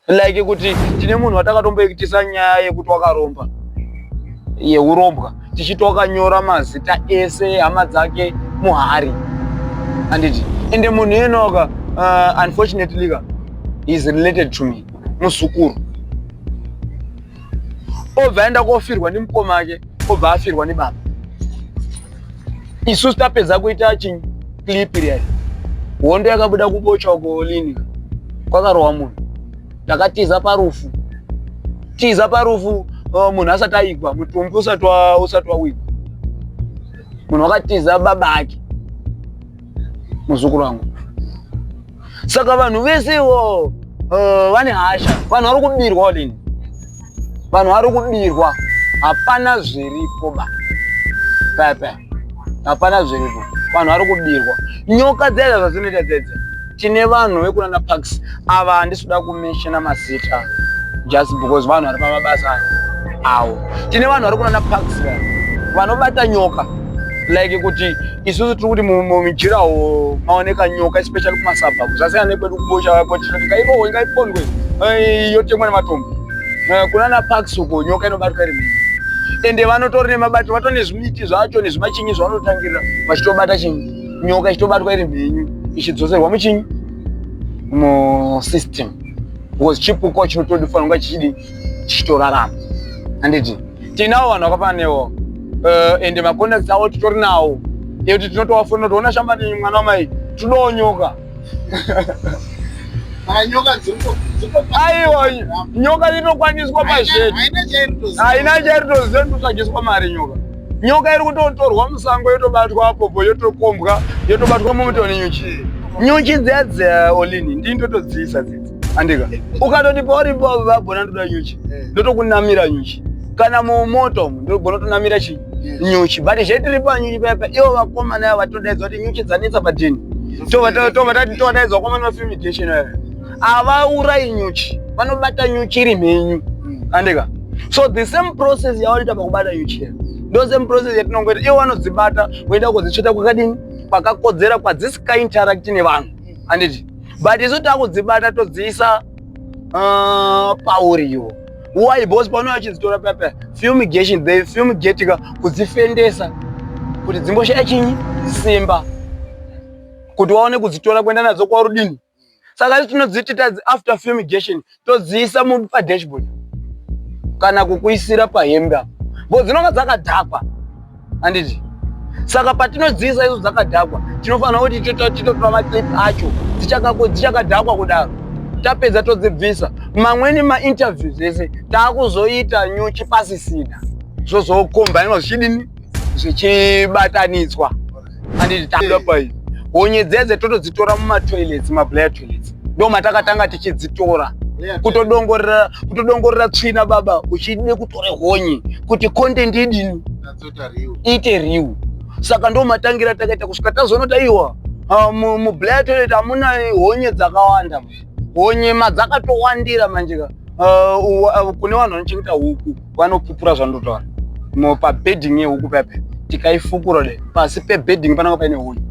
Like kuti tine munhu watakatomboitisa nyaya yekuti wakaromba, yeurombwa, tichiti wakanyora mazita ese hama dzake muhari, handiti? Ende munhu iyenoka, unfortunately ka, is related to me, muzukuru. Obva aenda kofirwa nemukoma ake, obva afirwa nebaba. Isusu tapedza kuita chinyi clip riyari, hondo yakabuda kubocha uko lini, kwakarohwa munhu, takatiza parufu, tiza parufu, munhu asati aigwa, mutumbi usati wawigwa, munhu wakatiza baba ake, muzukuru wangu. Saka vanhu vese ivo vane hasha, vanhu vari kubirwa lini, vanhu vari kubirwa, hapana zviripo ba pepe, hapana zviripo, vanhu vari kubirwa. Nyoka dzedza zvadzinoita dzedze, tine vanhu vekunana Parks ava, handisi kuda kumentiona mazita just because vanhu vari pamabasa avo. Tine vanhu vari kunana Parks vanobata nyoka, like kuti isusu tiri kuti mumijirawo maoneka nyoka, especially kumasuburbs. Zvasiyana nekwedu kuBocha kwetiri, ngairohwe, ngaipondwe, yotemwa nematombo. Kunana Parks uko nyoka inobatwa iri mhenyu, ende vanotori nemabato, vatori nezvimiti zvacho nezvimachinyi zvavanotangirira vachitobata chinyi, nyoka ichitobatwa iri mhenyu, ichidzoserwa muchinyi, musystem, because chipuka chinotofanira kunga chichidi chichitorarama, handiti? Tinavo vanhu vakafanana newo, ende macontacts avo titori nawo ekuti tinotovafonera, toona shambani, mwana wamai, todawo nyoka. Nyoka dziriko. Aiwa, nyoka inokwaniswa pazhedu. Haina chairitoziva. Haina chairitoziva, inotsvagiswa mari nyoka. Nyoka iri kutotorwa musango, yotobatwa apopo, yotokombwa, yotobatwa mumuto nenyuchi. Nyuchi dziya dziya olini ndini ndotodziisa dzidzi, andika? Ukatoti pauri vabhona, ndoda nyuchi, ndotokunamira nyuchi. Kana mumoto umu ndogona kutonamira chi nyuchi, but zvetiri panyuchi paya, ivo vakomana ava vatodaidzwa kuti nyuchi dzanetsa padhini, tovadaidzwa vakomana vafumigation aya, havaurayi nyuchi, vanobata nyuchi iri mhenyu, andika? So the same process yavanoita pakubata nyuchi iya, ndo same process yatinongoita. Ivo vanodzibata voenda kudzitsveta kwakadini, kwakakodzera, kwadzisingainteract nevanhu, handiti? But isu takudzibata, todziisa pauriwo. Why? Because panouya vachidzitora paya, fumigation, they fumigate ka, kudzifendesa kuti dzimboshaya chinyi, simba, kuti waone kudzitora kuenda nadzo kwarudini. Saka isu tinodziti after fumigation todziisa padashboard kana kukuisira pahembe apo, bo dzinonga dzakadhakwa, handiti? Saka patinodziisa isu dzakadhakwa, tinofanira kuti titotora maclip acho dzichakadhakwa kudaro. Tapedza todzibvisa. Mamweni mainterviews ese taakuzoita nyuchi pasisina, zvozokombainwa zvichidini, zvichibatanidzwa, handiti? Tabuda pai honye dzedze, totodzitora mumatoilets, mablair toilets, ndo matakatanga tichidzitora, kutodongorera, kutodongorera tsvina baba, uchide kutore honye kuti content idini, iite real. Saka ndo matangira takaita kusvika tazoona iwa mublair toilet hamuna honye dzakawanda, honye madzakatowandira manjika. Kune vanhu vanochengeta huku vanopupura zvandotaura. Pabedding yehuku pepe, tikaifukura de pasi pebedding pananga paine honye.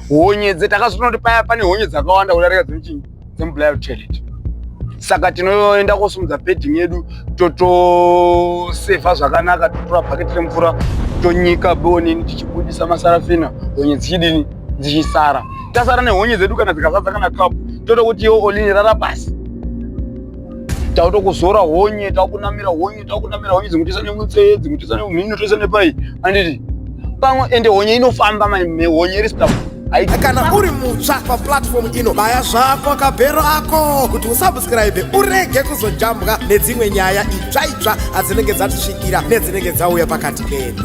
Honye dze takazoona kuti paya pane honye dzakawanda kudarika dzemuchinyi, dzemublair toilet. Saka tinoenda kosumudza bedding yedu, totosevha zvakanaka, totora bhaketi remvura, tonyika bonini, tichibudisa masarafina, honye dzichidini, dzichisara. Tasara nehonye dzedu, kana dzikazadza kana kapu, totokuti iwo olini rara pasi, tautokuzora honye, takunamira honye, takunamira honye, dzimwe nemutseye, dzimwe toisa nemumhino, toisa nepai, handiti? Pamwe ende honye inofamba, honye iri stable. Kana uri mutsva paplatform ino, baya zvako kabhero ako kuti usubscribe, urege kuzojambwa nedzimwe nyaya itsva itsva adzinenge dzatisvikira nedzinenge dzauya pakati pedu.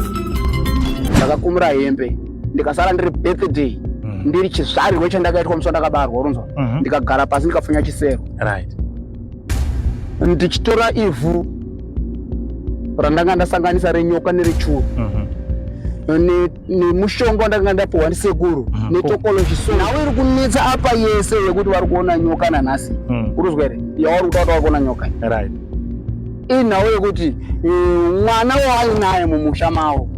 Ndakakumura hembe, ndikasara ndiri birthday, ndiri chizvarirwo chandakaitwa musi wandakabarwa, urunzwa? Ndikagara pasi, ndikapfunya chisero, ndichitora ivhu randanga ndasanganisa renyoka nerechuru nemushonga wandakanga ndapiwa ndisekuru netokoloshi. So nhau iri kunetsa apa yese yekuti vari kuona nyoka nanhasi, urikuzwa here? Yauri kutaura vari kuona nyoka, inhau yekuti mwana waainaye mumusha mavo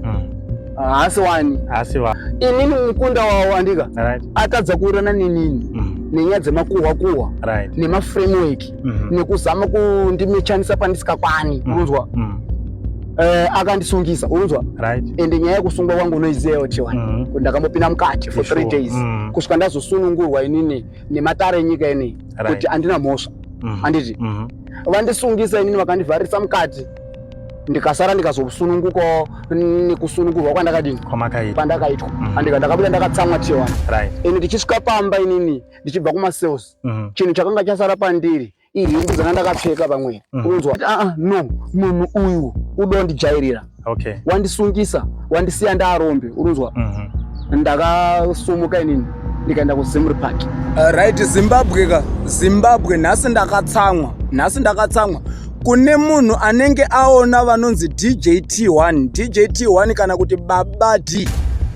haasi wani. Asi wa Inini mukunda wavo, andika? Atadza kuurana nenini. Nenyaya dzemakuhwa kuhwa nemaframework nekuzama kundimechanisa pandisikakwani, unonzwa? Akandisungisa, unonzwa? Ende nyaya yekusungwa kwangu unoizivawo, T1, kuti ndakambopinda mukati for 3 days kusvika ndazosunungurwa inini nematare enyika inei kuti handina mhosva, handiti? Vandisungisa inini, vakandivharisa mukati, ndikasara ndikazosunungukawo nekusunungurwa kwandakadini? Kwamakaita. Pandakaitwa. Andika ndakabuda ndakatsamwa, T1. Ende ndichisvika pamba inini ndichibva kumasales, chinhu chakanga chasara pandiri ihembe dzanga ndakapfeka pamwe. Unonzwa? Aa, no, munhu uyu udondijairira. Wandisungisa, wandisiya ndaarombe, unonzwa? Ndakasumuka inini, ndikaenda kuZimri Park. Right, Zimbabwe ka, Zimbabwe, nhasi ndakatsamwa, nhasi ndakatsamwa. Kune munhu anenge aona vanonzi DJ T1, DJ T1 kana kuti Baba D,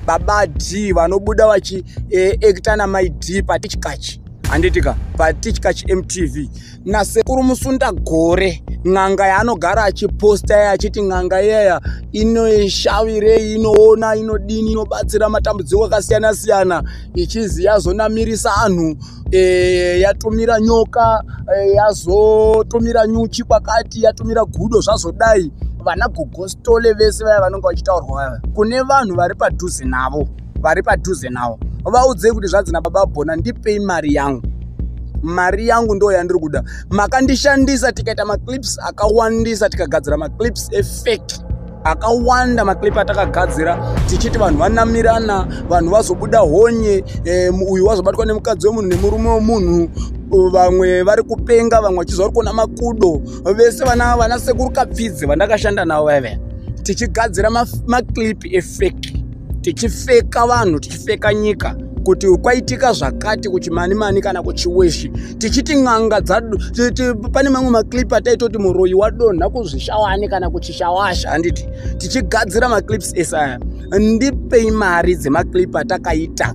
Baba D vanobuda vachiekta naMai D paTichkachi, handitika? PaTichkachi MTV naSekuru Musunda Gore, n'anga yaanogara achiposta iya, achiti n'anga iyaya inoishavirei, inoona, inodini, inobatsira matambudziko akasiyana siyana, ichizi yazonamirisa anhu, yatumira nyoka, yazotumira nyuchi kwakati, yatumira gudo, zvazodai. Vana Gogostole vese vaya vanonge vachitaurwa vaya, kune vanhu vari padhuze navo, vari padhuze navo, vaudzei kuti zvanzi naBaba Bhona, ndipei mari yangu, mari yangu ndo yandiri kuda. Makandishandisa, tikaita maclips akawandisa, tikagadzira maclips efake akawanda, maclip atakagadzira tichiti vanhu vanamirana, vanhu vazobuda honye, uyu wazobatwa nemukadzi wemunhu nemurume wemunhu, vamwe vari kupenga, vamwe vachizwa vari kuona makudo, vese vana Sekuru Kapfidze vandakashanda navo vaiva, tichigadzira maclip efake, tichifeka vanhu, tichifeka nyika kuti kwaitika zvakati kuchimani mani kana kuchiweshi, tichiti n'anga pane mamwe maclip ataitoti muroyi wadonha kuzvishawani kana kuchishawasha, handiti? Tichigadzira maclips ese aya. Ndipei mari dzemaclip atakaita.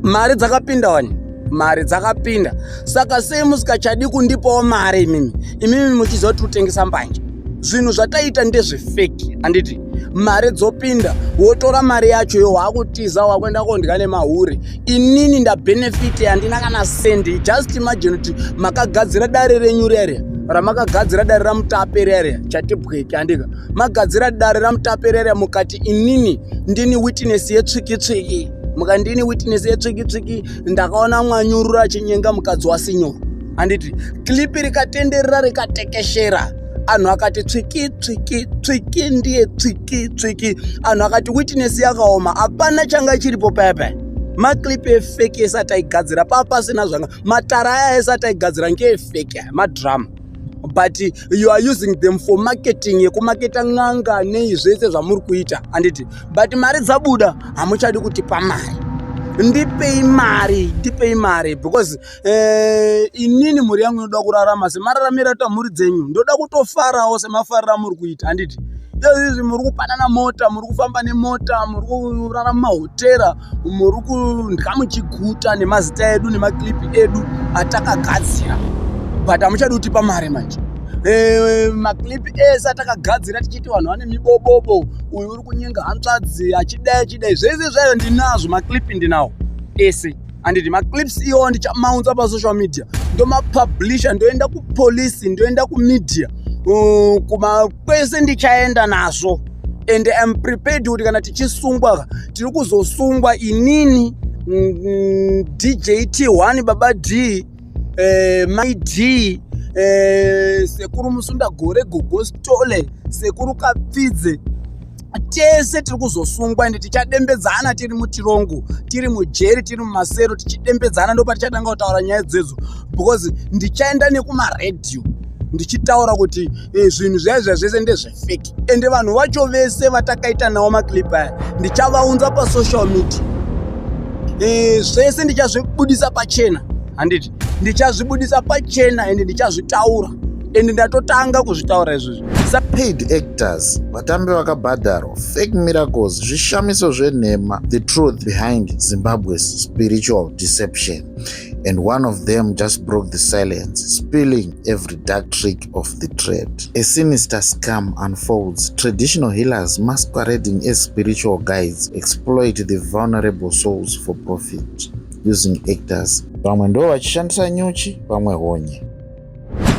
Mari dzakapinda wani, mari dzakapinda. Saka sei musikachadi kundipawo mari imimi, imimi muchiziva kuti kutengesa mbanje, zvinhu zvataita ndezvefake, handiti? Mari dzopinda, wotora mari yacho yo, waakutiza, wakuenda kondya nemahure. Inini ndabhenefiti, handina kana sendi. Just imagine kuti makagadzira dare renyu rere ramakagadzira, dare raMutape rere, chatibweki, handika? Magadzira dare raMutape rere, mukati inini ndini witness yetsvikitsviki, mukandini witness yetsvikitsviki, ndakaona mwanyurura achinyenga mukadzi wasinyoro, handiti? Clip rikatenderera, rikatekeshera, anhu akati tsviki tsviki tsviki, ndiye tsviki tsviki. Anhu akati witness yakaoma. Hapana changa chiripo paya paya. Maclip efake ese ataigadzira paa pasina zvanga. Matara aya ese ataigadzira ngeefake aya, madrama, but you are using them for marketing, yekumaketa n'anga nei, zvese zvamuri kuita, handiti? But mari dzabuda, hamuchadi kutipa mari. Ndipei mari, ndipei mari, because inini mhuri yangu inoda kurarama semararamiro ata mhuri dzenyu. Ndoda kutofarawo semafariro amuri kuita, handiti? Izvizvi muri kupanana mota, muri kufamba nemota, muri kurara mumahotera, muri kudya muchiguta nemazita edu nemaclip edu atakagadzira, but hamuchadi kutipa mari manje. Maclip ese atakagadzira tichiti vanhu vane mibobobo, uyu uri kunyenga hanzvadzi, achidai achidai, zvese zvayo ndinazvo, maclip ndinawo ese, handiti? Maclips iwawo ndichamaunza pasocial media, ndomapublisha, ndoenda kupolisi, ndoenda kumedia, kuma kwese ndichaenda nazvo. And am prepared kuti kana tichisungwa, tiri kuzosungwa inini, DJ T1, Baba D, Mai D, Sekuru Musunda Gore, Gogo Stole, Sekuru Kapfidze, tese tiri kuzosungwa. Ende tichadembedzana tiri mutirongo, tiri mujeri, tiri mumasero, tichidembedzana. Ndo patichatanga kutaura nyaya dzedzo, because ndichaenda nekumaredhiyo ndichitaura kuti zvinhu zvaya zviya zvese ndezvefake. Ende vanhu vacho vese vatakaita navo maclip aya ndichavaunza pasocial media. Zvese ndichazvibudisa pachena, handiti? Ndichazvibudisa pachena ende ndichazvitaura, ende ndatotanga kuzvitaura izvozvi. Paid actors, vatambi vakabhadharwa, fake miracles, zvishamiso zvenhema, the truth behind Zimbabwe's spiritual deception. And one of them just broke the silence, spilling every dark trick of the trade. A sinister scam unfolds. Traditional healers masquerading as spiritual guides exploit the vulnerable souls for profit. using actors. Vamwe ndo vachishandisa nyuchi, vamwe honye.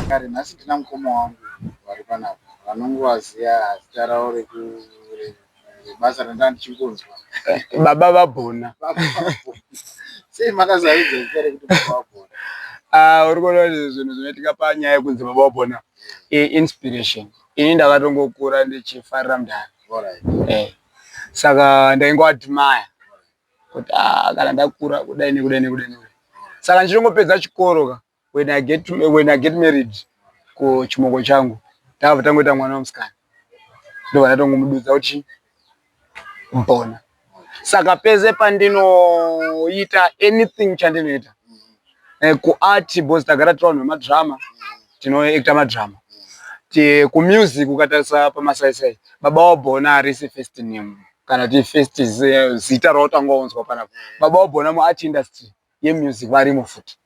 Kare nhasi tina mukoma wangu vari panapa vanongovaziva zita ravo rebasa randanga ndichingonzwa. Baba vaBhona. Sei makazavidza zita rekuti Baba vaBhona? Ah, uri kuona kuti zvinhu zvinoitika panyaya yekunzi Baba vaBhona inspiration. Ini ndakatongokura ndichifarira mudhara. Saka ndaingoadmire kuti ah, kana ndakura kudai nekudai nekudai nekudai. Saka ndichingopedza chikoro ka, when I get married kuchimoko changu, ndakabva tangoita mwana wemusikana, ndobva ndatongomududza kuti Mbona. Saka pese pandinoita anything chandinoita kuart, because tagara tiri vanhu vemadrama, tinoacta madrama, kumusic ukatarisa pamasaisai, Baba waBhona harisi first name kana kuti first zita rautanga wanzwa panapa. Baba waBhona muart industry yemusic varimo futi.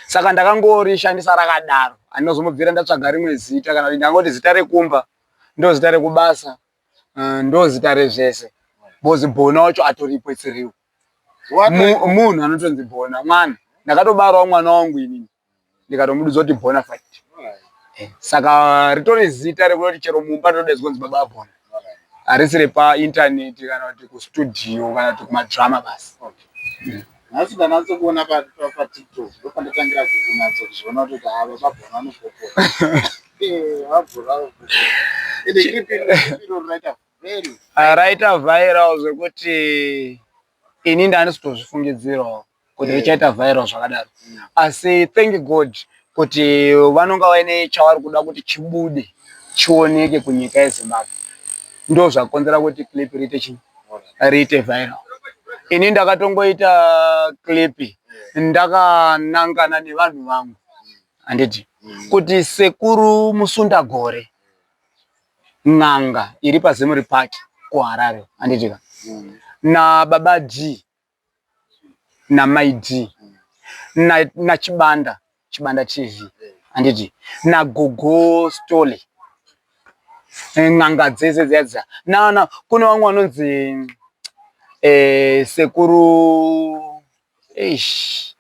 Saka ndakangorishandisa rakadaro, handinozombobvira ndatsvaga rimwe zita kana kuti ndangoti zita rekumba ndo zita rekubasa, ndo zita rezvese, because Bhona wacho atoripo, it's real. Munhu anotonzi Bhona mwana, ndakatobarawo mwana wangu inini, ndikatomududza kuti Bona Fide. Saka ritori zita rekutoti chero mumba ndodaidzwa kunzi Baba Bhona, harisi repaintaneti kana kuti kustudio kana kuti kumadrama basi. Nhasi ndanatsokuona paTikTok, ndopandatangira kunatso kuzviona kuti haa, Baba Bhona vanopopota, vabhona vanopopota. Ende clip iro rinoita very Raita viral zvekuti ini ndandisitozvifungidzirawo kuti richaita viral zvakadaro, asi thank God kuti vanonga vaine chavari kuda kuti chibude, chioneke kunyika yeZimbabwe. Ndo zvakonzera kuti clip riite chii, riite viral. Ini ndakatongoita clip ndakanangana nevanhu vangu, handiti, kuti Sekuru Musundagore, n'anga iri paZimuri Park kuHarare, handitika, naBaba D naMai D naChibanda, Chibanda TV, handiti, naGogo Stole, n'anga dzese dziya dziya nana. Kune vamwe vanonzi Sekuru, eish,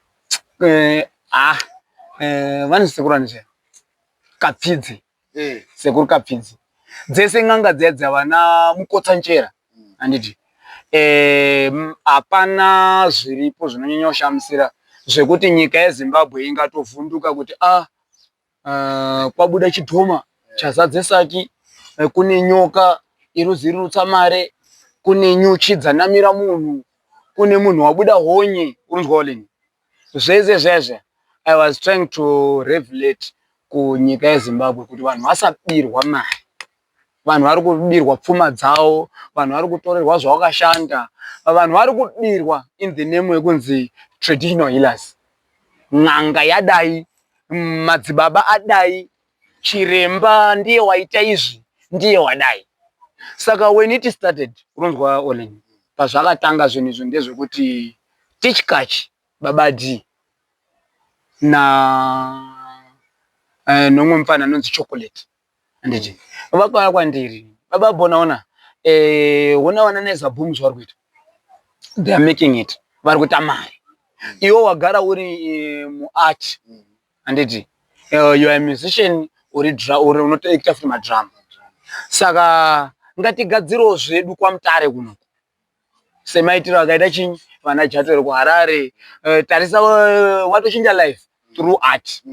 vanonzi Sekuru anozviya Kapfidze. Sekuru Kapfidze, dzese n'anga dziya dziya, vana Mukotsanjera, handiti. Hapana zviripo zvinonyanya kushamisira zvekuti nyika yeZimbabwe ingatovhunduka kuti a kwabuda chidhoma chazadze saki, kune nyoka iruzirutsa mare, kune nyuchi dzanamira munhu, kune munhu wabuda honye, unonzwa olini zvese zvezve. I was trying to revelate kunyika yeZimbabwe kuti vanhu vasabirwa mari. Vanhu vari kubirwa pfuma dzavo, vanhu vari kutorerwa zvavakashanda, vanhu vari kubirwa in the name yekunzi traditional healers, n'anga yadai, madzibaba adai, chiremba ndiye waita izvi, ndiye wadai. Saka when it started, unonzwa olin, pazvakatanga zvinhu izvo ndezvekuti Tichkach, Baba D na nomwe mufana anonzi Chocolate, handiti, vakauya kwandiri, "Baba Bona, ona, ona vana Naiza Boom zvavari kuita, they are making it, vari kuita mari. Iwe wagara uri muart, handiti, you are a musician, uri unotoacta futi madrama, saka ngatigadzirewo zvedu kwaMutare kunoku semaitiro akaita chinyi vana Jatwero kuHarare. Tarisa, watochinja life through art."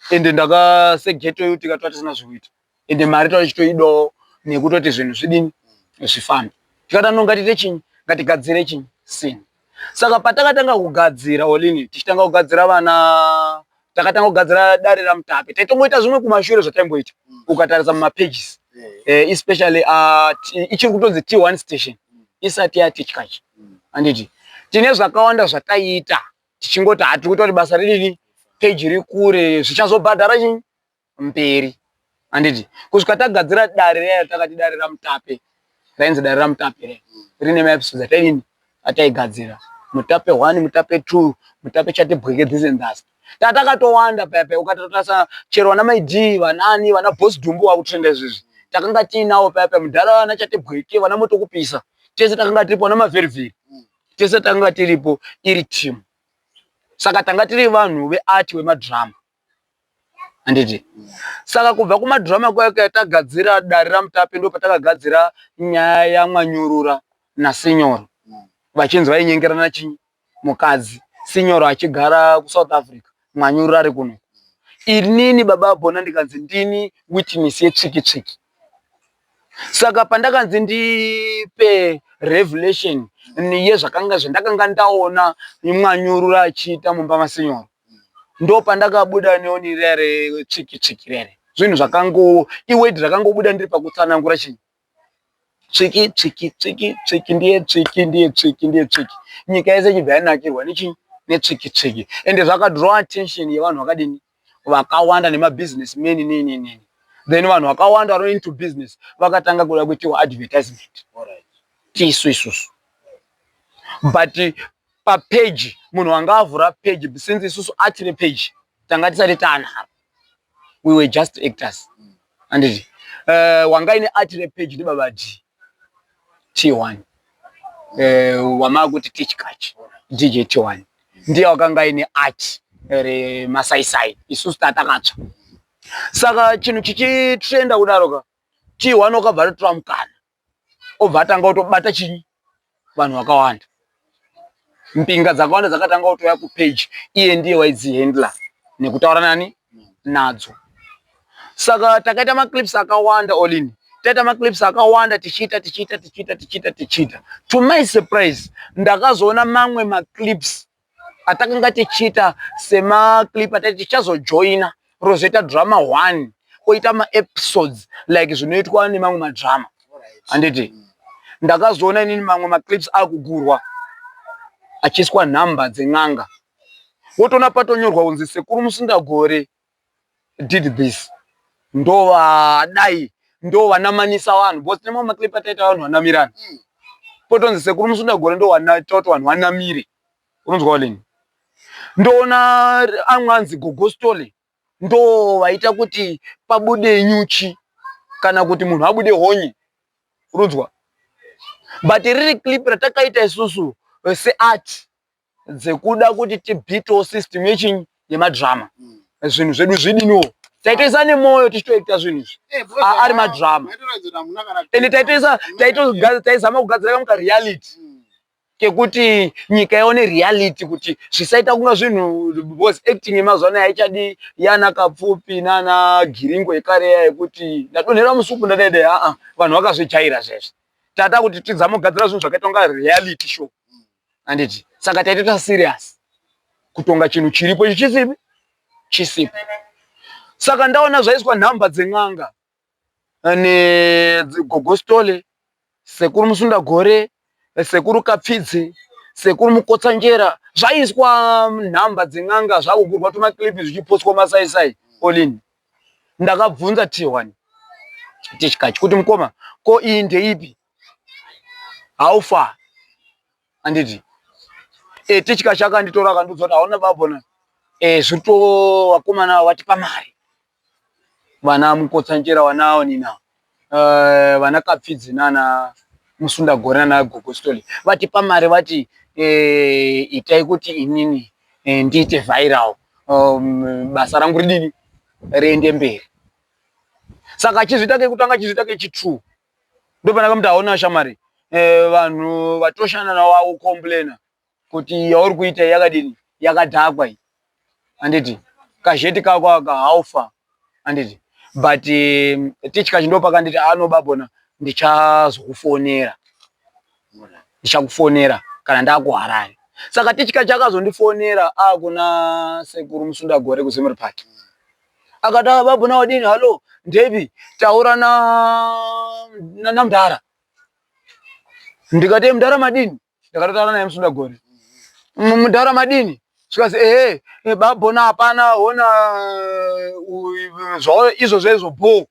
Ende ndakaseghetto youth, tikatova tisina zvekuita, ende mari taichitoidawo nekutoti zvinhu zvidini, zvifambe. Tikati ano, ngatiite chinyi, ngatigadzire chinyi, scene. Saka patakatanga kugadzira olini, tichitanga kugadzira vana, takatanga kugadzira dare raMutape. Taitongoita zvimwe kumashure zvataimboita, ukatarisa mumapages, especially ichiri kutonzi T1 station, isati yaTichkach, handiti. Tine zvakawanda zvataiita tichingoti hatiri kuita kuti basa ridini, peji rikure, zvichazobhadhara chinyi mberi, handiti, kusvika tagadzira dare riya takati dare raMutape. Rainzi dare raMutape riya rine maepisodes ataidini, ataigadzira, Mutape 1, Mutape 2, Mutape chatibweke, this and that. Tatakatowanda paya paya, ukatotarisa chero vana Mai D, vanani, vana Boss Dumbu vakutrenda izvezvi, takanga tiinawo paya paya mudhara, vana Chatibweke, vana Motokupisa, tese takanga tiripo, vana Mavherivheri, tese takanga tiripo, iri team. Saka tanga tiri vanhu veart wemadrama, handiti? Saka kubva kumadrama kwaya kuya tagadzira dare raMutape, ndo patakagadzira nyaya yaMwanyurura naSinyoro, vachinzi vainyengerana chinyi mukadzi, Sinyoro achigara kuSouth Africa, Mwanyurura ari kuno. Inini Baba Bona ndikanzi ndini witness yetsviki tsviki. Saka pandakanzi ndipe revelation yezvakanga zvandakanga ndaona Mwanyurura achiita mumba maSinyoro, ndo pandakabuda neoni rere tsviki tsviki rere. Zvinhu zvakango iwedi rakangobuda ndiri pakutsanangura chinyi tsviki tsviki tsviki tsviki, ndiye tsviki, ndiye tsviki, ndiye tsviki. Nyika yese ichibva yanakirwa nechinyi netsviki tsviki. Ende zvakadraw attention yevanhu vakadini, vakawanda, nemabusiness men nini nini. Then vanhu vakawanda vari into business vakatanga kuda kuitiwa advertisement tisu isusu. But papage munhu wanga avhura page, since isusu atine page tanga tisati taanaro, we were just actors, handiti? Wanga ine art repage ndibaba D T1, wamakuti Tichkach, DJ T1 ndiye wakanga ine art remasaisai, isusu tatakatsva. Saka chinhu chichitrenda kudaro ka, T1 wakabva atotora mukana, obva atanga kutobata chinyi vanhu vakawanda. Mpinga dzakawanda dzakatanga kutouya kupage, iye ndiye waidzihandler nekutaura nani nadzo. Saka takaita maclips akawanda olini, taita maclips akawanda, tichiita, tichiita, tichiita, tichiita, tichiita. To my surprise, ndakazoona mamwe maclips atakanga tichiita semaclip atati tichazojoina rozoita drama one, oita maepisodes like zvinoitwa nemamwe madrama, handiti? Ndakazoona inini mamwe maclips akugurwa achiiswa nhamba dzen'anga, wotoona patonyorwa kunzi Sekuru Musundagore did this, ndovadai, ndo vanamanisa vanhu, because tine mamwe maclip ataita vanhu vanamirana, potonzi Sekuru Musundagore ndo vanaita kuti vanhu vanamire. Unonzwa lini? Ndoona amwe anzi Gogostole ndo vaita kuti pabude nyuchi kana kuti munhu abude honye. Unonzwa? But riri clip ratakaita isusu seart dzekuda kuti tibhitewo system yechinyi yemadrama, zvinhu zvedu zvidiniwo. Taitoisa nemwoyo tichitoita zvinhu izvi ari madrama, ende taitoisa, taizama kugadzira kamuka reality kekuti nyika ione reality, kuti zvisaita kunga zvinhu, because acting yemazuva anaya haichadi yana Kapfupi nana Giringo yekare yekuti ndadonhera musupu ndadaidai. Aa, vanhu vakazvijaira zvezvi. Tata kuti tizame kugadzira zvinhu zvakaita kunga reality show, handiti? Saka taitoita serious kutonga chinhu chiripo ichi chisipi chisipo. Saka ndaona zvaiswa nhamba dzen'anga neGogostole, Sekuru Musundagore, Sekuru Kapfidzi, Sekuru Mukotsanjera, zvaiswa nhamba dzen'anga, zvakugurwa tumaclip zvichipostwa masaisai olini. Ndakabvunza T1 Tichkachi kuti, "Mukoma, ko iyi ndeipi? How far?" Handiti? Tichkachi akanditora akandiudza kuti, "Hauna babona, zviri vakomana vatipa mari, vana Mukotsanjera, vana onina, vana Kapfidzi nana Musundagore nana Gogostoli vatipa mari, vati itai kuti inini ndiite viral, basa rangu ridini, riende mberi." Saka achizviita kekutanga, achizviita kechi2, ndopandakamuti, "Haona shamari, vanhu vatoshanda navo vakucomplaina kuti yauri kuita yakadini, yakadhakwa iyi, handiti? Kazheti kako aka haufa, handiti?" But Tichkachi ndopakanditi, "Anobabona, ndichazokufonera, ndichakufonera kana ndakuHarare." Saka Tichkachi akazondifonera akuna Sekuru Musundagore kuZimri Park, akati, "Babona, wadini? Hallo, ndepi? Taura namudhara." Ndikati, "Mudhara, madini?" Ndakatotaura naye Musundagore. "Mudhara, madini?" Zvikazi, "Ehe, babona, hapana hona zvao izvozvo izvo bo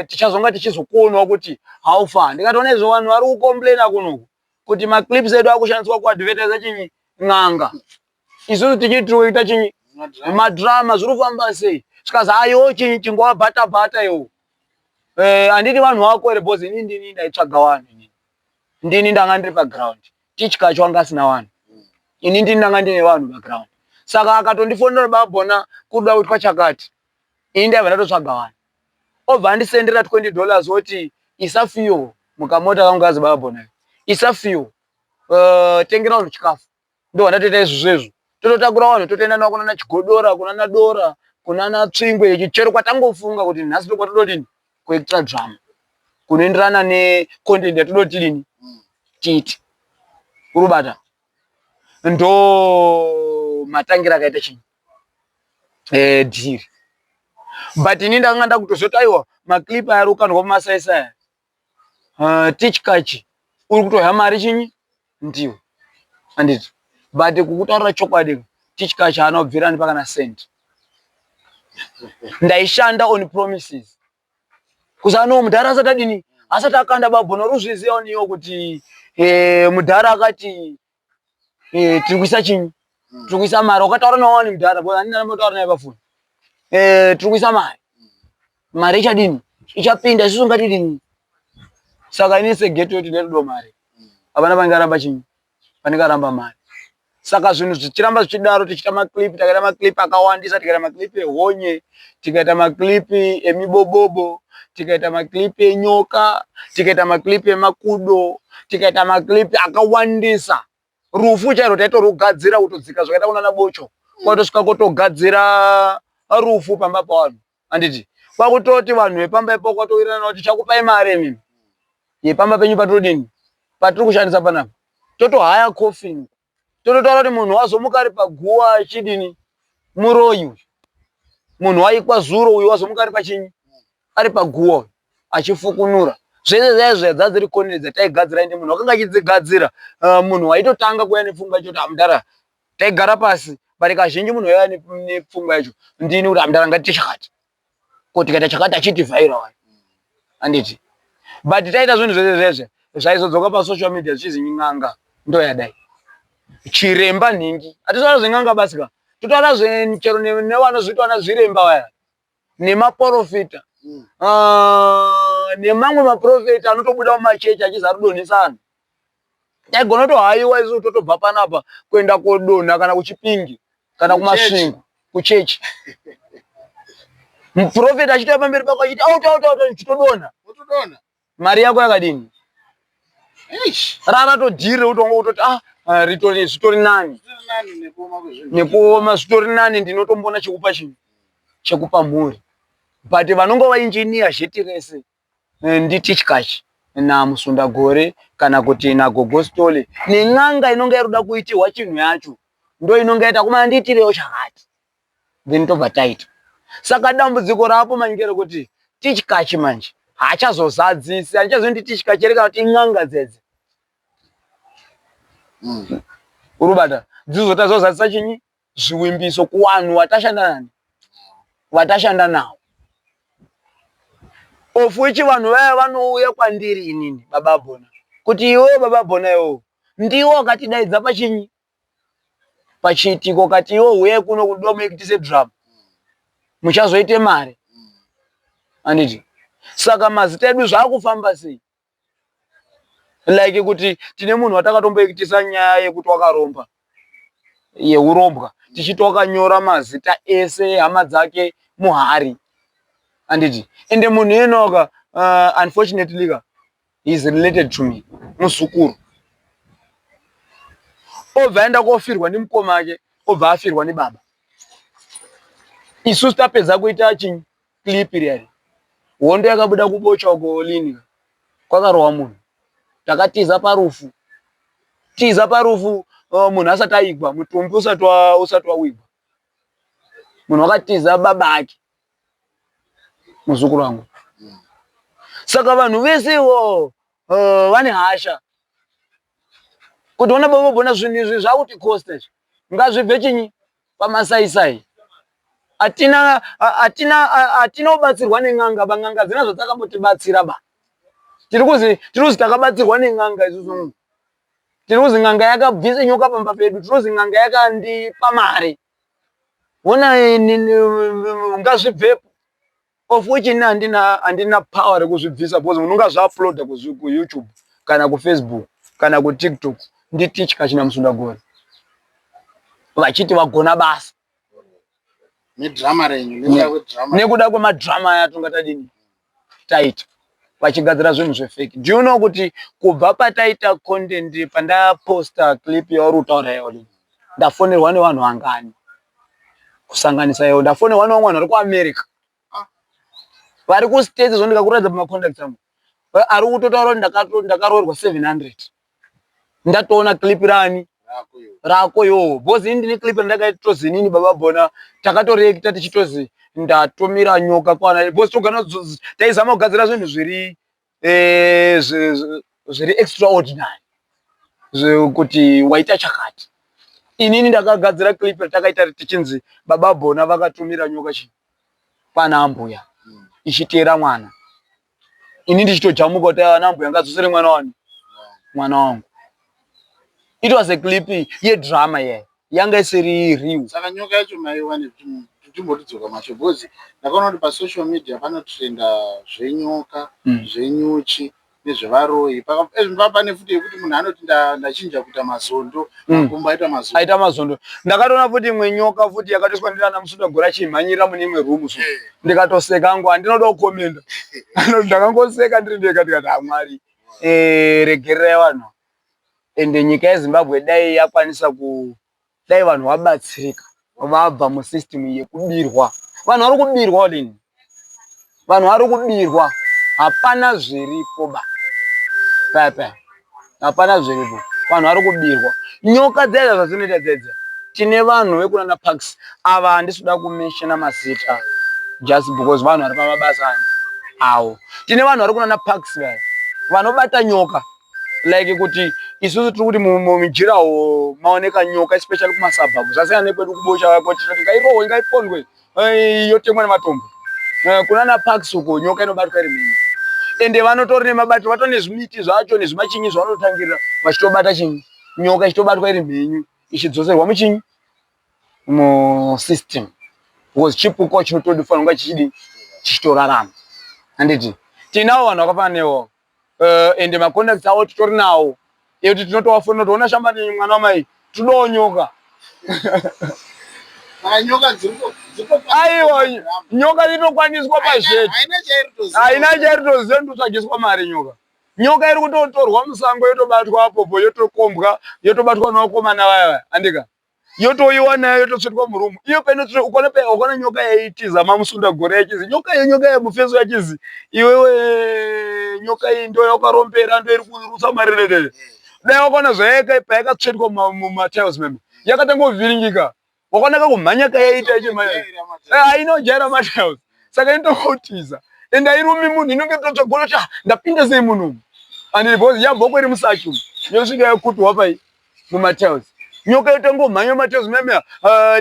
tichazonga tichizokuonawo kuti how far." Ndikatoona izvo vanhu vari kucomplaina kunoku kuti maclips edu akushandiswa kuadvertisa chinyi, n'anga, isusu tichiti kuita chinyi, madrama, zviri kufamba sei? Zvikazi, "Ayo chinyi, chingowabhata bhata iwo, handiti vanhu vako here?" Because inini ndini ndaitsvaga vanhu, inini ndini ndanga ndiri paground. Tichkacho anga asina vanhu, ini ndini ndanga ndine vanhu paground. Saka akatondifonera babona kuda kuitwa chakati, ini ndaibva ndatotsvaga vanhu, obva andisendera 20 dollars oti isa fuel mukamota kangu kazi babona, isa fuel, tengera vanhu chikafu. Ndo vandatoita izvozvo izvo, tototakura vanhu totoenda navo kunana Chigodora, kunana Dora, kunana Tsvingwe, chero kwatangofunga kuti nhasi ndokwatododini kuactra drama kunoenderana necontent yatodotidini tiiti urubata. Ndo matangira akaita chinyi dhiri. But ini ndakanga ndakutozoti aiwa, maclip aya ari kukandwa mumasaisai, Tichkachi uri kutohya mari chinyi ndiwe, handiti? But kukutaurira chokwadi, Tichkachi haana kubvira andipa kana cent. Ndaishanda on promises kusano mudhara asati adini, asati akanda babhono ruzviziva niyo kuti mudhara akati tiri kuisa chinyi, tiri kuisa mari. Wakataura nawani mudhara handina ndambotaura naye pafoni. Tiri kuisa mari, mari ichadini, ichapinda, isusu ngatidini. Saka ini segeto yoti ndinoda mari, hapana pangaramba chinyi, panengaramba mari. Saka zvinhu zvichiramba zvichidaro, tichiita maclip, takaita maclip akawandisa. Tikaita maclip ehonye, tikaita maclip emibobobo, tikaita maclip enyoka, tikaita maclip emakudo, tikaita maclip akawandisa. Rufu chairo taitorugadzira kutodzika zvakaita kunana Bocho, kwatosvika kotogadzira rufu pamba pavanhu, handiti? Kwakutoti vanhu vepamba ipapo kwatowirirana kuti chakupai mari imimi yepamba penyu patodini, patiri kushandisa panapa, totohaya coffin, tototaura kuti munhu wazomuka ari paguwa achidini, muroyi uyu, munhu waikwa zuro uyu wazomuka ari pachinyi, ari paguwa uyu achifukunura. Zvese zvaizvo dzadziri content dzataigadzira, ende munhu wakanga achidzigadzira, munhu waitotanga kuuya nepfungwa yacho kuti amudhara, taigara pasi. But kazhinji munhu waiuya nepfungwa yacho ndini, kuti amudhara ngatiite chakati, ko tikaita chakati achitivhaira wayo, handiti? But taita zvinhu zvese zvese zvaizodzoka pasocial media zvichizi n'anga ndo yadai, chiremba nhingi. Hatitaura zven'anga basi ka, totaura chero nevanozviita vana zviremba vaya nemaprofita, nemamwe maprofita anotobuda mumachechi achizi arikudonhesa vanhu. Taigona kutohaiwa isusu totobva panapa kuenda kodonha kana kuChipingi kana kuMasvingo kuchechi, muprofita achitouya pamberi pako achiti auta auta auta, chitodonha, mari yako yakadini? Raratodhiri rekuti wanga kutoti ah, ritori zvitori nani nekuoma, zvitori nani, ndinotombona chekupa chinhu chekupa mhuri. But vanonga vainjiniya zheti rese ndiTichkachi naMusundagore kana kuti naGogostole nen'anga inonga iri kuda kuitirwa chinhu yacho, ndo inonga yaita kumana ndiitirewo chakati, then tobva taita. Saka dambudziko rapo manje ngerekuti Tichkachi manje haachazozadzisi, handichazondi Tichkachi here kana kuti in'anga dzedze urubata dzizotazozadzisa chinyi zviwimbiso kuvanhu vatashanda nani, vatashanda navo, of which vanhu vaya vanouya kwandiri inini baba Bona kuti iwewe baba Bona, iwewe ndiwo wakatidaidza pachinyi, pachiitiko, kati iwe huyai kuno kudiwa muekitise drama, muchazoite mari, handiti? Saka mazita edu zvaakufamba sei? Like kuti tine munhu watakatomboekitisa nyaya yekuti wakaromba, yeurombwa, tichiti wakanyora mazita ese ehama dzake muhari, handiti? Ende munhu iyenoka, unfortunately ka, he is related to me, muzukuru. Obva aenda kofirwa nemukoma ake, obva afirwa nebaba. Isusu tapedza kuita chinyi, clip riyari, hondo yakabuda kuBocha uko lini, kwakarohwa munhu, takatiza parufu, tiza parufu, munhu asati aigwa, mutumbi usati wawigwa, munhu wakatiza baba ake, muzukuru wangu. Saka vanhu vese ivo vane hasha kuti ona baba bona zvinhu izvi zvakuti costa izvi, ngazvibve chinyi pamasaisai. Hatina hatina hatina kubatsirwa nen'anga ba, n'anga dzina zvadzakambotibatsira ba. Tiri kuzi takabatsirwa nen'anga isusu, tiri kuzi n'anga yakabvisa nyoka pamba pedu, tiri kuzi n'anga yakandipa mari. Ona, ngazvibvepo, of which ini handina power rekuzvibvisa because munhu ungazviuploada kuYouTube kana kuFacebook kana kuTikTok, ndiTichkachi naMusundagore. Vachiti vagona basa. Nedrama renyu, nekuda kwedrama. Nekuda kwemadrama aya tonga tadini? Taita. Vachigadzira zvinhu zvefake. Do you know kuti kubva pataita content pandaposta clip yauri kutaura iyoyo ndafonerwa nevanhu vangani? Kusanganisa iwo ndafonerwa nevamwe vanhu vari kuAmerica. Ah. Vari kuStates zvo ndikakuratidza pamacontacts angu. Ari kutotaura kuti ndakaroorwa 700. Ndatoona clip rani? Rako iwowo. Because ini ndine clip randakaitozi inini baba Bona takatoreacta tichitozi ndatumira nyoka kwana because togana taizama kugadzira zvinhu zviri eh, zviri extraordinary kuti waita chakati. Inini ndakagadzira clip ratakaita tichinzi baba Bona vakatumira nyoka chi kwana ambuya ichiteera mwana. Ini ndichitojamuka kuti ana ambuya ngadzosere mwana wani mwana wangu. It was a clip yedrama iyayi yanga isiri real. Saka nyoka yacho maiwane timbotidzoka masho because ndakaona kuti pasocial media panotrenda zvenyoka zvenyuchi nezvevaroyi. Pane futi yekuti munhu anoti ndachinja kuita mazondo makumbo aita mazondo. Aita mazondo. Ndakatoona futi imwe nyoka futi yakatoiswa ndina Musundagore achimhanyira mune imwe room so. Ndikatoseka hangu handinoda kukomenda. Ndakangoseka ndiri ndega ndikati ha Mwari regererai vanhu. Ende nyika yeZimbabwe dai yakwanisa ku dai vanhu vabatsirika vabva musystem yekubirwa. Vanhu vari kubirwa lini. Vanhu vari kubirwa. Hapana zviripo ba. Paya paya. Hapana zviripo. Vanhu vari kubirwa. Nyoka dzedza zvadzinoita dzedza. Tine vanhu vekunana Parks ava handisi kuda kumenshena mazita just because vanhu vari pamabasa ani awo. Tine vanhu vari kunana Parks vaya vanobata nyoka like kuti isusu tiri kuti mumijirawo maoneka nyoka especially kumasuburb zvasiyana nekwedu kubocha kuti tinoti ngairohwe ngaipondwe yotemwa nematombo. Kunana Parks uko nyoka inobatwa iri mhenyu ende vanotori nemabatiro vatori nezvimiti zvacho nezvimachinyi zvavanotangirira vachitobata chinyi nyoka ichitobatwa iri mhenyu ichidzoserwa muchinyi musystem because chipuka chinotofanira kunga chichidii chichitorarama handiti tinawo vanhu vakafanana newo ende macontacts avo titori nawo ekuti tinotovafonera toona shambani mwana wamai todawo nyoka. Aiwa nyoka inokwaniswa pazheti haina chairitoziva ndotsvagiswa mari nyoka. Nyoka iri kutotorwa musango yotobatwa apopo yotokombwa yotobatwa nevakomana vaya vaya andika yotoiwa nayo yototsvetwa murumu iyo painotsvetwa ukaona pa ukaona nyoka yaitiza mamusunda gore yachizi nyoka iyo nyoka yemufeso yachizi iwewe nyoka iyi ndo yaukarombera ndo iri kurutsa marerere dai wakaona zvayaka payakatsvetwa mumatiles meme yakatanga kuvhiringika wakaona kakumhanya kayaita ichimhanya ainojaira matiles saka inotokotiza and airumi munhu inonge totsvagona kuti ah, ndapinda sei munhu umu and because yabva iri musaki umu yosvika yakupiwa pai mumatiles nyoka yotangomhanya mumatiles meme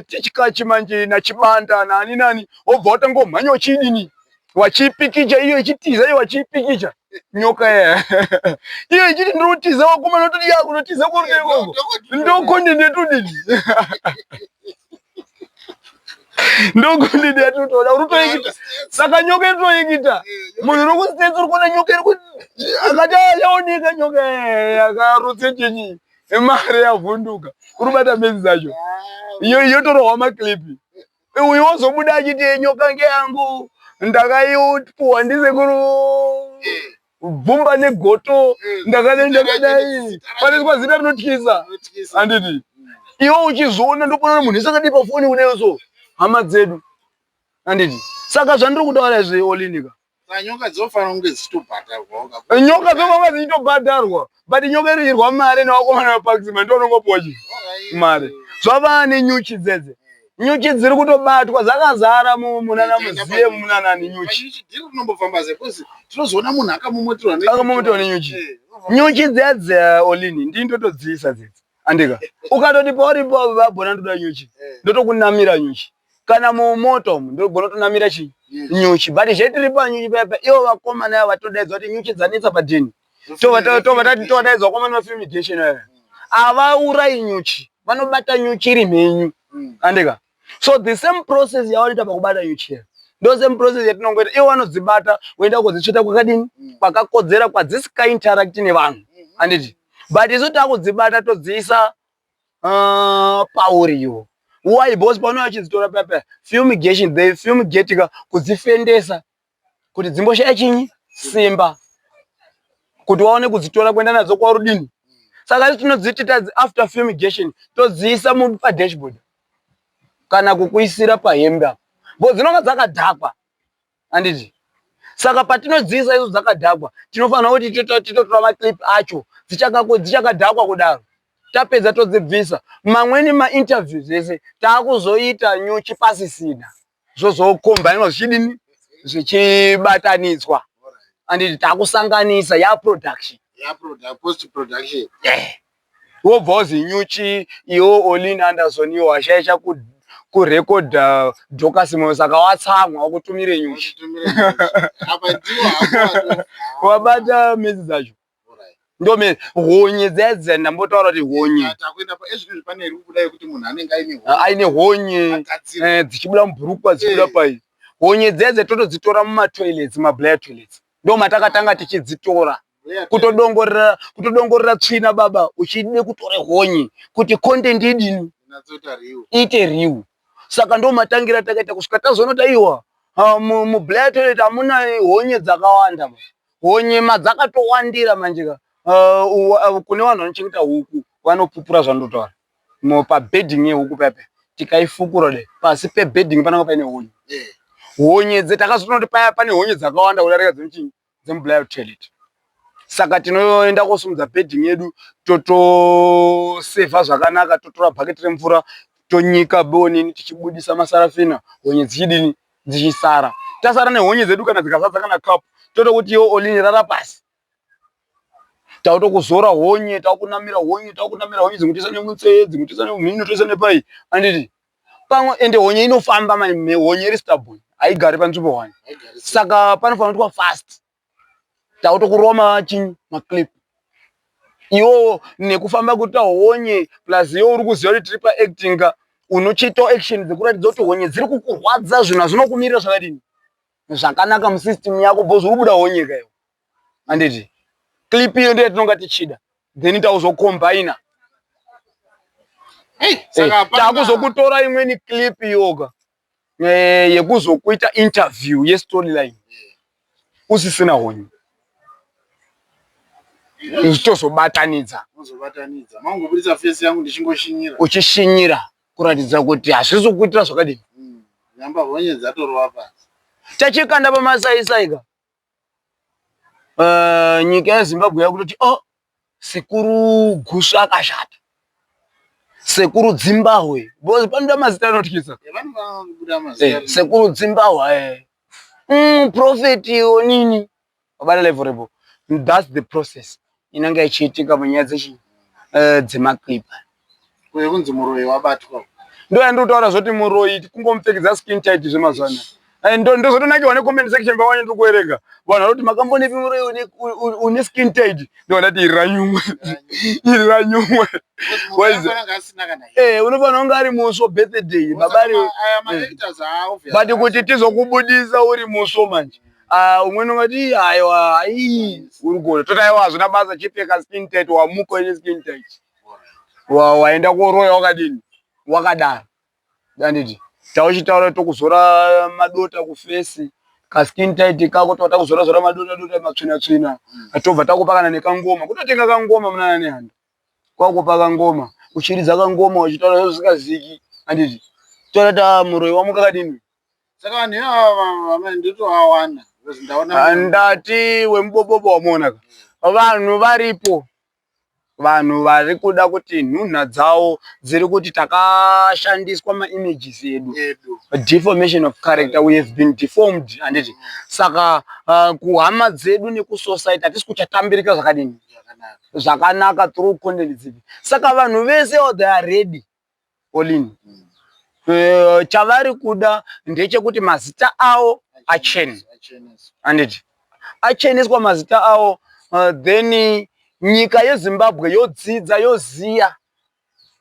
tichikachi manje nachibanda nani nani wobva watangomhanya uchiidini wachiipikicha iyo ichitiza iyo wachiipikicha nyoka iya iyo ichiti ndinotiza wakomana toti ya kunotiza kuri ikoko ndokondini yatodini ndokondini yatotoda unotoikita saka nyoka inotoikita munhu unokusitenza uri kuona nyoka iri akati yaoneka nyoka yakarutse chinyi mari yavhunduka uri kubata mhezi dzacho iyo yotorohwa maklipi uyu wozobuda achiti nyoka ngeyangu ndakaipuwa ndisekuru bvumba negoto ndakadai ndakadai panoiswa zita rinotyisa handiti iwe uchizoona ndopona munhu wese akadii pafoni kudaio so hama dzedu handiti saka zvandiri kutaura izvi olinika nyoka dzinofanira kunge dzichitobhadharwa nyoka dzinofanira kunge dzichitobhadharwa but nyoka inodyirwa mari nevakomana vepaxima ndiwo unongopiwa chii mari zvavaa nenyuchi dzedze nyuchi dziri kutobatwa dzakazara munana muziye munanani nyuchi tinozoona munhu akamomoterwa akamomoterwa nenyuchi nyuchi dzedze olini ndini ndotodziisa dzedze andika ukatoti pauri vabhona ndoda nyuchi ndotokunamira nyuchi kana mumoto umu ndogona kutonamira chii nyuchi but zvetiri panyuchi paya ivo vakomana ava vatodaidzwa kuti nyuchi dzanetsa padheni tovadaidzwa vakomana vafumigation aya avaurayi nyuchi vanobata nyuchi iri mhenyu andika so the same process yavanoita pakubata nyuchi iya ndo same process yatinongoita ivo vanodzibata voenda kodzitsveta kwakadini kwakakodzera kwadzisikainteract nevanhu handiti but isu takudzibata todziisa Pauri iwo. Why? Because panouya achidzitora paya fumigation, they fumigate ka kudzifendesa kuti dzimboshaya chinyi simba kuti waone kudzitora kuenda nadzo kwarudini. Saka isu tinodziti after fumigation todziisa padashboard kana kukuisira pahembe apo, because dzinonga dzakadhakwa, handiti? Saka patinodziisa isu dzakadhakwa, tinofanira kuti titotora maclip acho dzichakadhakwa kudaro. Tapedza todzibvisa. Mamweni mainterviews ese taakuzoita nyuchi pasisina, zvozokombainwa zvichidini, zvichibatanidzwa, anditi? Taakusanganisa yaproduction. Post production. Wobva uzi nyuchi iwo Olin Anderson, iwo washaisha kurekodha Dorcas Moyo, saka watsamwa wakutumire nyuchi. Apa ndiwo hako. Wabata mezi dzacho. Ndo honye dziya dziya ndambotaura kuti honye. Takuenda pa ezvinezvi, pane iri kubuda yekuti munhu anenge aine aine honye. Agadzirwa. Dzichibuda mubhurukwa, dzichibuda pai. Honye dziya dziya totodzitora mumatoilets, mablair toilets, ndo matakatanga tichidzitora. Kutodongorera tsvina baba, uchide kutore honye kuti content idini? Inatsoita real. Iite real. Saka ndo matangira takaita kusvika tazoona kuti aiwa, mublair toilet hamuna honye dzakawanda ba. Honye madzakatowandira manje ka, kune vanhu vanochengeta huku vanopupura zvandotaura. Pabedding yehuku pepe tikaifukura de pasi pebedding pananga paine honye. Honye dze takazotoona kuti paya pane honye dzakawanda kudarika dzemuchinyi, dzemublair toilet. Saka tinoenda kosumudza bedding yedu, totosevha zvakanaka, totora bhaketi remvura, tonyika bonini, tichibudisa masarafina, honye dzichidini, dzichisara. Tasara nehonye dzedu, kana dzikazadza kana kapu, totokuti iwo Olini rara pasi, tautokuzora honye, takunamira honye, takunamira honye, dzimwe toisa nemunzee, dzimwe toisa nemumhino, toisa nepai, anditi? Pamwe ende honye inofamba mani, honye iri stubborn, haigari panzvimbo one. Saka panofanira kuitwa fast. Tautokurova machinyi, maclip iwowo nekufamba kuita honye, plus iwe uri kuziva kuti tiri paacting ka, unochiitawo action dzekuratidza kuti honye dziri kukurwadza, zvinhu hazvinokumirira zvakadini zvakanaka musystem yako, because uri kubuda honye ka iwe, handiti? Clip iyo ndiyo yatinonga tichida, then tauzokombaina. Saka hapana- Takuzokutora imweni clip yoga yekuzokuita interview yestoryline usisina honye, tozobatanidza. Uzobatanidza mangobudisa face yangu ndichingoshinyira. Uchishinyira kuratidza kuti hazvisi kuitira zvakadini. Nyamba honye dzatorova pasi. Tachikanda pamasaisai ka, nyika yeZimbabwe yakutoti, oh, Sekuru Gusvu akashata, Sekuru Dzimbahwe, because panoda mazita anotyisa. Vanobuda mazita. Sekuru Dzimbahwe, prophet onini, wabata level repo. That's the process inenge ichiitika munyaya dzechi dzemaclip. Uye kunzi muroyi wabatwa. Ndo yandinotaura zvoti muroyi kungomupfekedza skin tight zvemazuva anaya. Ndozotonakirwa necomment section pawanya ndiri kuverenga vanhu vanoti, "Makambonepi muroyi une skin tight?" Ndovandati iri ranyumwe, iri ranyumwe. Anenge asina kana hembe. Unofanira kunge ari musvo birthday babari. Aya maactors aa But kuti tizokubudisa uri musvo manje, ah, umweni ungati aiwa, ai uri kuona, toti aiwa, hazvina basa, chipfeka skin tight, wamuka une skin tight, waenda koroya wakadini, wakadaro, anditi? Tauchitaura tokuzora madota kuface, kaskin tight kako, toda kuzora zora madota dota, matsvina tsvina, tobva takupa kana nekangoma, kutotenga kangoma munana nehanda, kwakupa kangoma, uchiridza kangoma, uchitaura zvisingaziki, anditi? Toda ta muroyi wamuka kadini. Saka vanhu ivava vamwe nditovawana because ndaona Ndati wemubobobo wamuona ka, vanhu varipo, vanhu vari kuda kuti nhunha dzavo dziri kuti takashandiswa maimages edu. Edu. Deformation of character, we have been deformed, handiti? Saka kuhama dzedu nekusociety hatisi kuchatambirika zvakadini? Zvakanaka. Zvakanaka through content dzipi. Saka vanhu vese, they are ready, Olin. Chavari kuda ndechekuti mazita avo achene. Acheneswa. Handiti acheneswa mazita avo, then nyika yeZimbabwe yodzidza, yoziya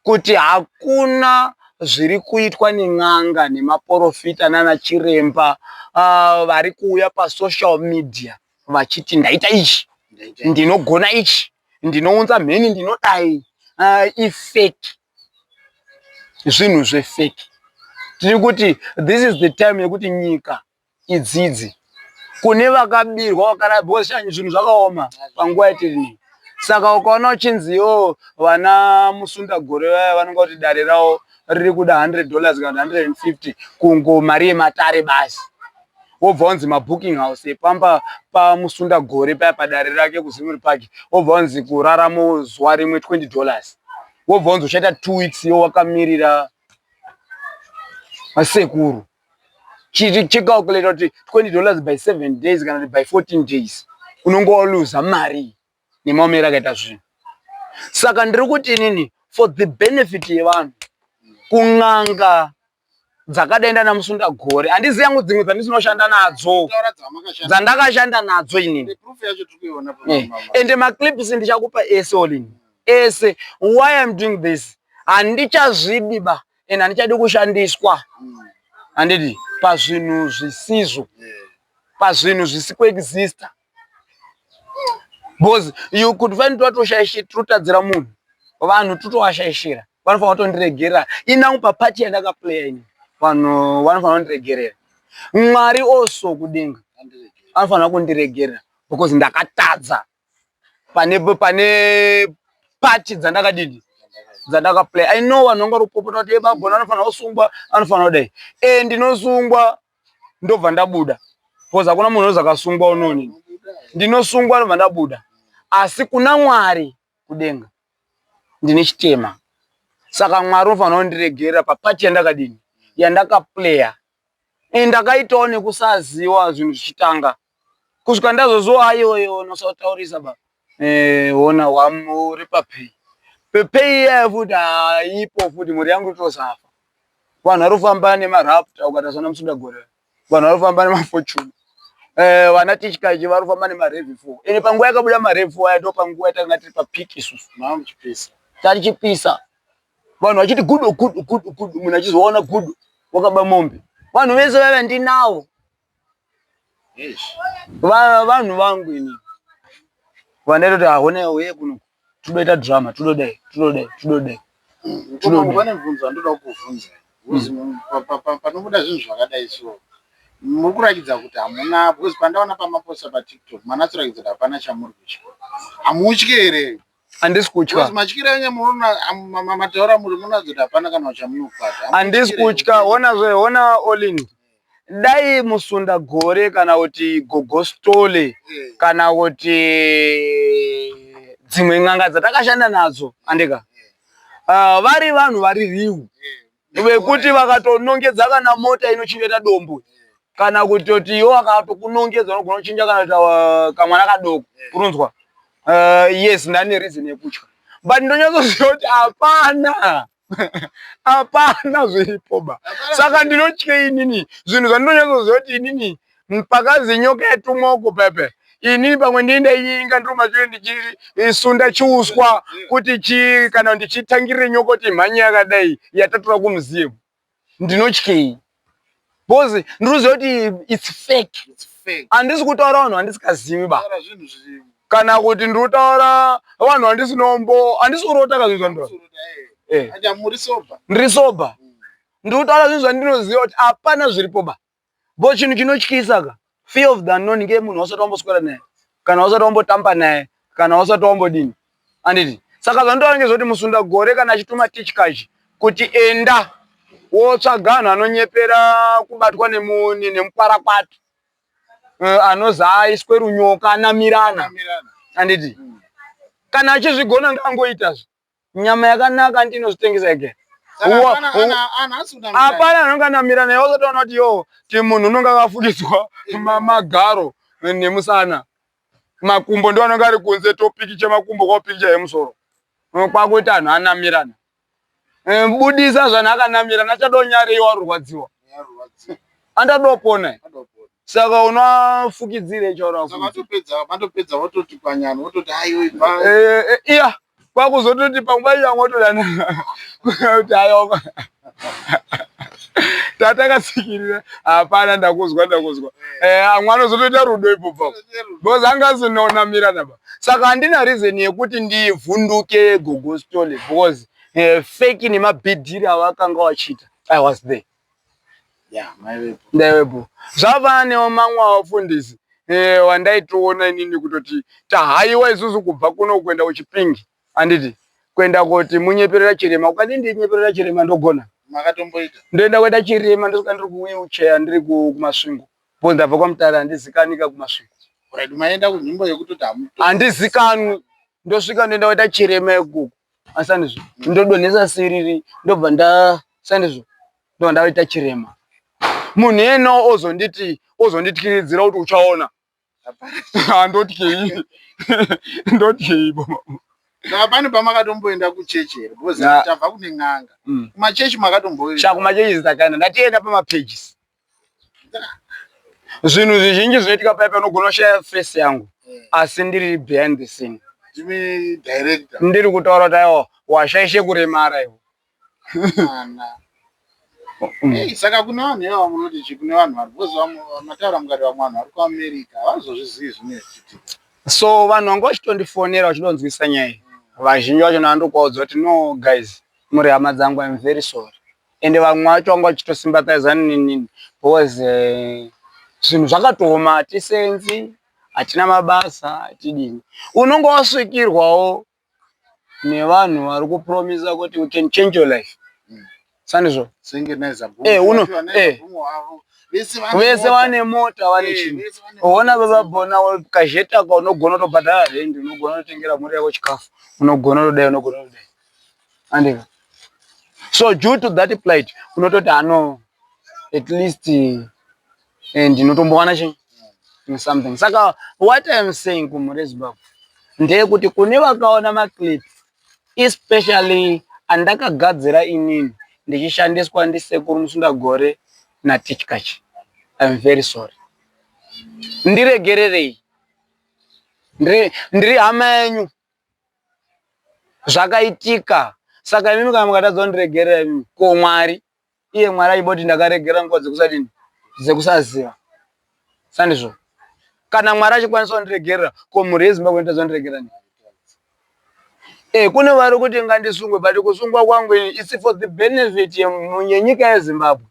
kuti hakuna zviri kuitwa nen'anga nemaprofita nana chiremba vari kuuya pasocial media vachiti ndaita ichi, ndinogona ichi, ndinounza mheni, ndinodai, ifake. Zvinhu zvefake. Tiri kuti this is the time yekuti nyika idzidze kune vakabirwa vakara because shanyi zvinhu zvakaoma panguva yatiri nei. Saka ukaona uchinzi yo vana musunda gore vaya vanonga kuti dare ravo riri kuda 100 dollars kana 150 kungo mari yematare basi wobva wanzi mabooking house epamba pamusunda gore paya padare rake kuzimuri park wobva wanzi kuraramo zuva rimwe 20 dollars wobva wanzi uchaita 2 weeks yo wakamirira masekuru chicalculate kuti 20 dollars by 7 days kana kuti by 14 days unonge waluza mari nemaomero akaita zvinhu. Saka ndiri kuti inini for the benefit yevanhu kun'anga dzakadai ndana Musundagore handizi yangu dzimwe dzandisinoshanda nadzo dzandakashanda nadzo inini eh, ende maclips ndichakupa ese olini ese why im doing this handichazvidi ba and handichadi kushandiswa handiti pazvinhu zvisizvo pazvinhu zvisi kuexista because you could find twatoshaishira totadzira munhu vanhu totovashaishira vanofanira kutondiregerera inangu papati yandakaplaya ini vanhu vanofanira kundiregerera mwari also kudenga anofanira kundiregerera because ndakatadza pane pane pati dzandakadini dzandakaplaya i know vanhu vanga rupopota kuti ebabona anofanira kusungwa anofanira kudai e ndinosungwa ndobva ndabuda because hakuna munhu unozi akasungwa unoni ndinosungwa ndobva ndabuda asi kuna mwari kudenga ndine chitema saka mwari unofanira kundiregerera papati yandakadini yandakaplaya ndakaitawo nekusaziwa zvinhu zvichitanga kusvika ndazoziwa ayoyo nosataurisa ba eh, hona uri papei pepei iyayo futi haipo futi mhuri yangu itosafa vanhu vari kufamba nemarapta ukaita sana musuda gore vanhu vari kufamba nemafortune eh, vana tichikachi vari kufamba nemarevi four ende panguva yakabuda marevi four aya ndo panguva yatakanga tiri papik isusu tarichipisa vanhu vachiti gudo gudo gudo gudo munhu achizoona gudo wakaba mombe vanhu vese vaiva ndinawo vanhu vangu ini vandaitoti ahona uye kuno todoita drama tododai tododai tododai pane mubvunzo wandoda kukubvunza panobuda zvinhu zvakadai so muri kurakidza kuti hamuna because pandaona pamaposta patiktok manatsorakidza kuti hapana chamuri kutya hamutyi here Handisi kutya. Matyira enyu munoona mataura muri munoratidza kuti hapana kana chamunobata. Handisi kutya. Hona zve, hona Olin. Dai musunda gore kana kuti gogostole eh. kana kuti dzimwe n'anga dzatakashanda nadzo andika eh. ah, vari vanhu vari riu eh. vekuti vakatonongedza kana mota inochengeta dombo kana kutoti iwo akatokunongedza unogona kuchinja kana kuita uh, kamwana kadoko unonzwa uh, yes ndane reason yekutya but ndonyatsoziva kuti hapana hapana zviripo ba saka ndinotyei inini zvinhu zvandinonyatsoziva kuti inini pakazi nyoka yatumwa uko pepe inini pamwe ndii ndainyinga ndiri mashure ndichisunda chiuswa kuti chi kana ndichitangirire nyoka kuti mhanye yakadai yatatura kumuzimu ndinotyei because ndinoziva kuti its fake handisi kutaura vanhu vandisikazivi ba kana kuti ndiri kutaura vanhu vandisinombo handisi kurota ka zvinhu zvandinoa eh. ndiri soba ndiri kutaura zvinhu zvandinoziva kuti hapana zviripo ba Bo chinhu chinotyisa ka fear of the unknown nge munhu wasati wamboswera naye kana wasati wambotamba naye kana wasati wambodini anditi saka zvandotaura ngezvekuti musunda gore kana achituma tichkachi kuti enda wotsvaga anhu anonyepera kubatwa nemukwarakwatu eh, anozi aiswe runyoka anamirana anditi kana achizvigona ngaangoitazve nyama yakanaka anti inozvitengesa yega hapana anonga namira naye wazotoona kuti yo ti munhu unonga akafukidzwa magaro nemusana makumbo ndo anonga ari kunze topikicha makumbo kwapikicha yemusoro kwakuti anhu anamirana eh, budisa zvanhu akanamirana achadonyarei warurwadziwa andadopona saka unoafukidzire chauramatopedza wototi kwanyana wototi ayo eh, eh, iya kwakuzototi panguva iyo wotodana kuti ayo tatakatsikirira hapana ndakuzwa ndakuzwa eh, amwe anozotoita rudo ipopapo because anga asinaonamira naba saka handina reason yekuti ndivhunduke gogo stole because fake nemabhidhiri avakanga vachiita. I was there. Ndaivepo. Zvava newo mamwe avafundisi wandaitoona inini kutoti tahaiwa isusu kubva kuno kuenda kuChipingi, handiti, kuenda koti munyeperera chirema. Ukadi ndinyeperera chirema ndogona. Makatomboita? Ndoenda kuenda chirema, ndosvika ndiri kuwheelchair, ndiri kuMasvingo, because ndabva kwaMutare, handizikanika kuMasvingo. Right, maenda kunzvimbo yekutoti handizikanwi. Ndosvika ndoenda kuita chirema ikoko, asandizvo, ndodonhesa siriri, ndobva ndasandizvo, ndobva ndaita chirema. Munhu iyena ozonditi, ozondityiridzira kuti uchaona. Handotyei, ndotyei? Saka pane pamakatomboenda kuchechi here? Because tabva kune n'anga. Kumachechi makatomboenda? Sha, kumachechi takaenda. Ndatienda pamapages. Zvinhu zvizhinji zvinoitika paipa, unogona kushaya face yangu, asi ndiri behind the scene. Ndimi director. Ndiri kutaura kuti aiwa, washaishe kuremara iwo. Ana. Hey, saka kune vanhu ivava munoti chi kune vanhu vari, because mataura mukati vamwe vanhu vari kuAmerica havazozvizivi zvinenge zvichiitika. So vanhu vanga vachitondifonera vachidonzwisa nyaya iyi, vazhinji vacho ndandokuvaudza kuti, "No guys, muri hama dzangu, I'm very sorry." Ende vamwe vacho vanga vachitosympathiza nenini because zvinhu zvakatooma, hatisenzi, hatina mabasa, hatidini. Unonge wasvikirwawo nevanhu vari kupromisa kuti we can change your life, sandizvo? Senge Naiza. Vese vane mota, vane chinhu. Ona baba Bona, kazhetaka unogona kutobhadhara rendi, unogona kutengera mhuri yako chikafu, unogona kutodai, unogona kutodai, andika? So due to that plight unototi ano at least ndinotombowana chi something. Saka what I am saying kumhuri yeZimbabwe ndeyekuti kune vakaona maclip, especially andakagadzira inini ndichishandiswa ndisekuru Musundagore naTichkachi, I am very sorry, ndiregererei, ndiri hama yenyu, zvakaitika. Saka imimi kana mukatadza kundiregerera imimi, ko Mwari? Iye Mwari achiboti ndakaregera nguva dzekusadini, dzekusaziva, sandizvo? Kana Mwari achikwanisa kundiregerera, ko mhuri yeZimbabwe inotadza kundiregerera nei? Kune vari kuti ngandisungwe, but kusungwa kwangu ini, it's for the benefit yenyika yeZimbabwe.